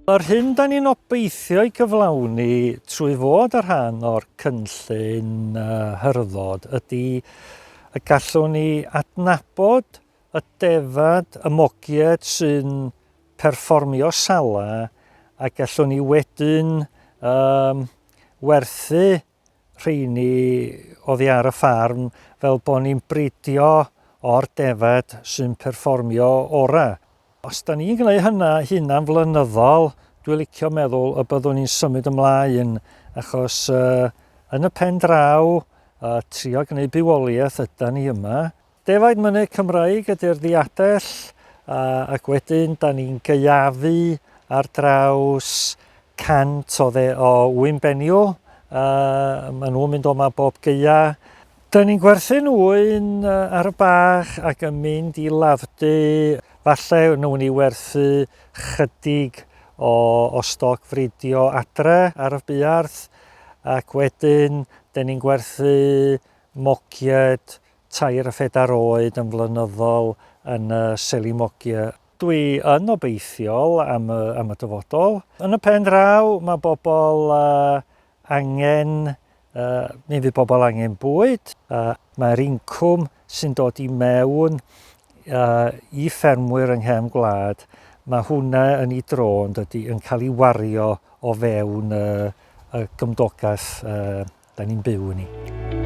Yr hyn da ni'n obeithio ei gyflawni trwy fod yn rhan o'r cynllun hyrddod ydy y gallwn ni adnabod y defaid, y mogiaid sy'n perfformio sala a gallwn ni wedyn um, werthu rheini oddi ar y ffarm fel bod ni'n bridio o'r defaid sy'n perfformio orau. Os da ni'n gwneud hynna hunan flynyddol, dwi'n licio meddwl y byddwn ni'n symud ymlaen achos uh, yn y pen draw, uh, trio gwneud bywoliaeth yda ni yma. Defaid Mynydd Cymraeg ydy'r ddiadell, ac wedyn da ni'n gaeafu ar draws 100 o dde o ŵyn benyw. Uh, maen nhw'n mynd o'ma bob gaea. Da ni'n gwerthu'n ŵyn ar y bach ac yn mynd i ladd-dy. Falle wnawn ni werthu chydig o, o stoc fridio adre ar y buarth ac wedyn da ni'n gwerthu mogied tair a phedair oed yn flynyddol yn y seli mogia. Dwi yn obeithiol am y, am y dyfodol. Yn y pen draw, mae bobl uh, angen, uh, mi fydd bobl angen bwyd. Uh, mae'r incwm sy'n dod i mewn uh, i ffermwyr yng nghefn gwlad, mae hwnna yn ei dro yn dydy, yn cael ei wario o fewn y, y gymdogaeth uh, da ni'n byw yn ei.